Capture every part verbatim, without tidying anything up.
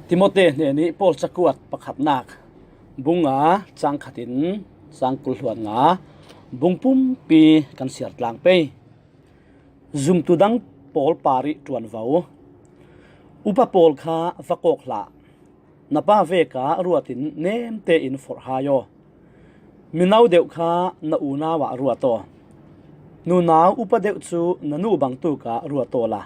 Timote hnenih Paul cakuat pakhatnak, bung nga, cang khatin cang kul hluan nga, bung pumpi kan siar tlang pei. Zumtu dang pawl parih ṭuanvo. Upa pawl kha va kawk hlah. Na pa veka ruatin nemte in forh hai aw. Mino deuh kha na unau ah ruat aw. Nunau upa deuh cu na nu bangtuk ah ruat aw la,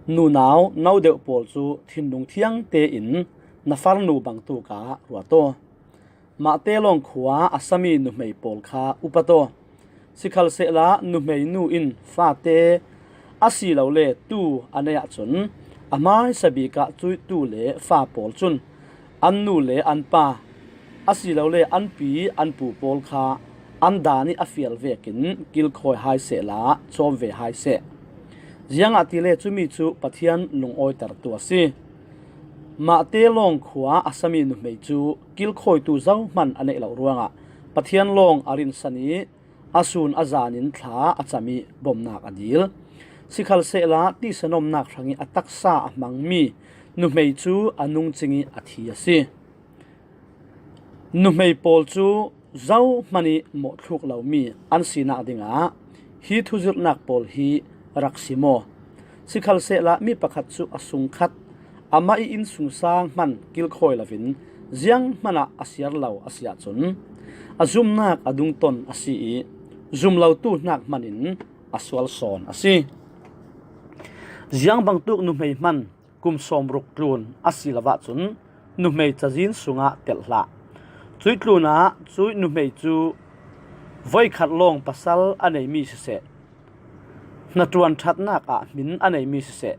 nunau no deuh pawl cu thinlung thiangte in na farnu bangtuk ah ruat aw. Mahte lawng khua a sami nuhmei pawl kha upat aw. Sikhalsehla nuhmei nu in fate asilole tu a nei ahcun, a hmaisa bik ah cuih tu le fa pawl cun an nu le an pa asilole an pi an pu pawl kha an dan ih a fial vekin kilkhawi hai sehla cawm ve hai seh. Ziangahtile cumi cu Pathian lungawitertu a si. Mahte lawng khua a sami nuhmei cu kilkhawitu zohman a neih lo ruangah Pathian lawng a rinsan ih a sun a zan in thla a cam ih bomnak a dil. Sikhalsehla tisa nomnak hrangih a taksa a hmangmi nuhmei cu a nungcing ih a thi a si. Nuhmei pawl cu zohman ih mawhthluk lomi an sinak dingah hi thuzirhnak pawl hi rak sim aw. Sikhalsehla mi pakhat cu a sungkhat, amah ih innsungsang hman kilkhawi loin zianghman ah a siar lo a si ahcun, a zumnak a dungton a si ih, zum lotu hnak hman in a sual sawn a si. Ziang bangtuk nuhmei hman kum sawmruk tlun a si lo ahcun nuhmei cazin sungah telh hlah. Cuih tlunah cuih nuhmei cu voikhat lawng pasal a neimi siseh, hnaṭuan ṭhatnak ah hmin a neimi siseh,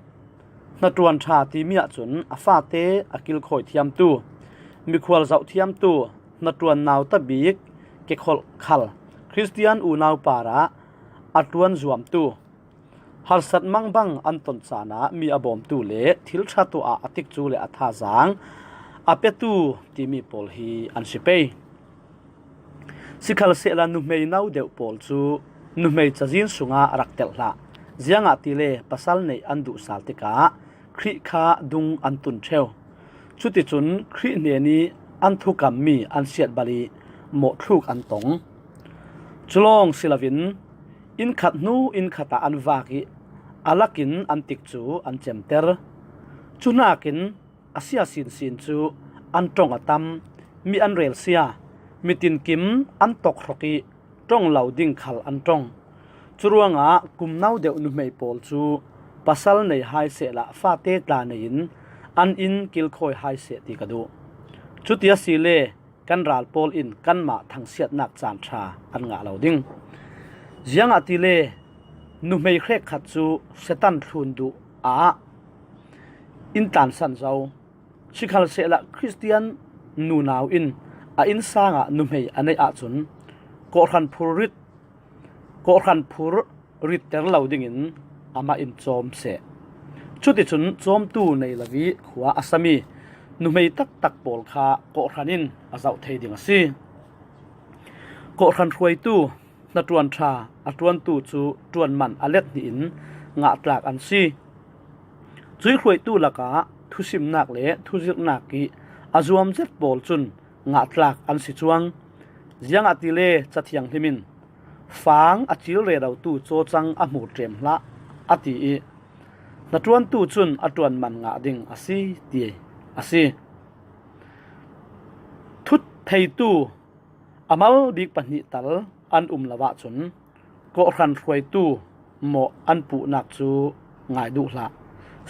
hnaṭuan ṭha timi ahcun a fate a kilkhawi thiamtu, mikhual zoh thiamtu, hnaṭuan nauta bik kekholh khal Khristian unau parah a ṭuan zuamtu, harsat mangbang an ton caan ah mi a bawmtu le thil ṭha tuah ah a tikcu le a thazaang a petu timi pawl hi an si pei. Sikhalsehla nuhmei no deuh pawl cu nuhmei cazin sungah rak telh hlah. Ziangahtile pasal neih an duh sal tikah Khrih kha dung an tun ṭheu. Cuticun Khrih hnenih an thukammi an siatbal ih mawhthluk an tong. Cu lawng si loin innkhat hnu innkhat ah an vak ih a lakin an tikcu an cemter. Cu hnakin a sia sinsin cu an ṭong a tam, mi an relsia, mitinkim an tokhrok ih ṭong lo ding khal an ṭong. Curuangah kum no deuh nuhmei pawl cu pasal nei hai sehla fate tla nei in an inn kilkhawi hai seh ti ka duh. Cuti asile kan ral pawl in kanmah thangsiatnak caan ṭha an ngah lo ding. Ziangahtile nuhmei hrekkhat cu Satan thlun duh ah in tlansan zo. Sikhalsehla Khristian nunau in a innsang ah nuhmei a neih ahcun kawhhran phur rit, kawhhran phur ritter lo dingin amah in cawm seh. Cuticun cawmtu nei lo ih khua a sami nuhmei taktak pawl kha kawhhran in a zoh thei ding a si. Kawhhran hruaitu, hnaṭuan ṭha a ṭuantu cu ṭuan man a let hnih in ngahtlak an si. Cuih hruaitu lakah thusimnak le thuzirhnak ih a zuam zet pawl cun ngahtlak an si cuang. Ziangahtile Ca Thianghlim in, "Fang a cil rerotu cawcang a hmur ṭem hlah," a ti ih, "Hnaṭuantu cun a ṭuan man ngah ding a si," ti a si. Thut theitu a mal bik pahnih tal an um lo ahcun kawhhran hruaitu mawh an puhnak cu ngai duh hlah.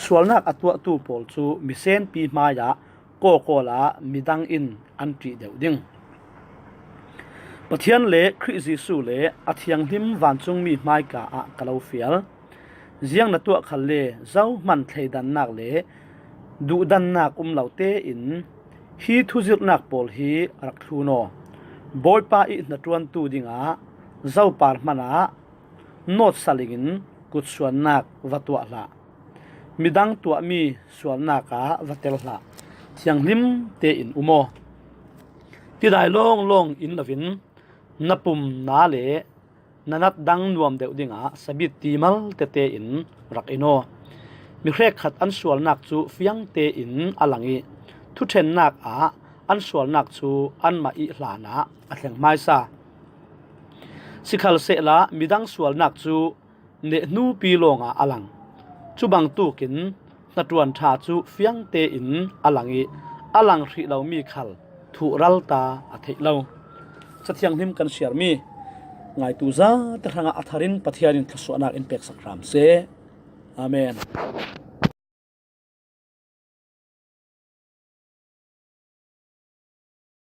Sualnak a tuahtu pawl cu misenpi hmaiah kawkawl ah midang in an ṭih deuh ding. Pathian le Khrih Jesuh le a thianghlim vancungmi hmaika ah ka lo fial. Ziang na tuah khalle zohman thleidannak le duhdannak um lo tein hi thuzirhnak pawl hi rak thlun aw. Bawipa ih hnaṭuantu dingah zopar hmanah nawtsaling in kutsuannak va tuah hlah. Midang tuahmi sualnak ah va tel hlah. Thianghlim tein um aw. Tidai lawnglawng in loin na pumna le na nat dang nuam deuh dingah sabit ti mal tete in rak in aw. Mi hrekkhat an sualnak cu fiang tein a lang ih, thuṭhennak ah an sualnak cu anmah ih hlanah a thleng hmaisa. Sikhalsehla midang sualnak cu nehnupi lawngah a lang. Cu bangtukin hnaṭuan ṭha cu fiang tein a lang ih a lang hrih lomi khal thuhralta a theih lo. Ca Thianghlim kan siarmi ngaitu zate hrangah a thar in Pathian in thluasuahnak in peksak hram seh. Amen.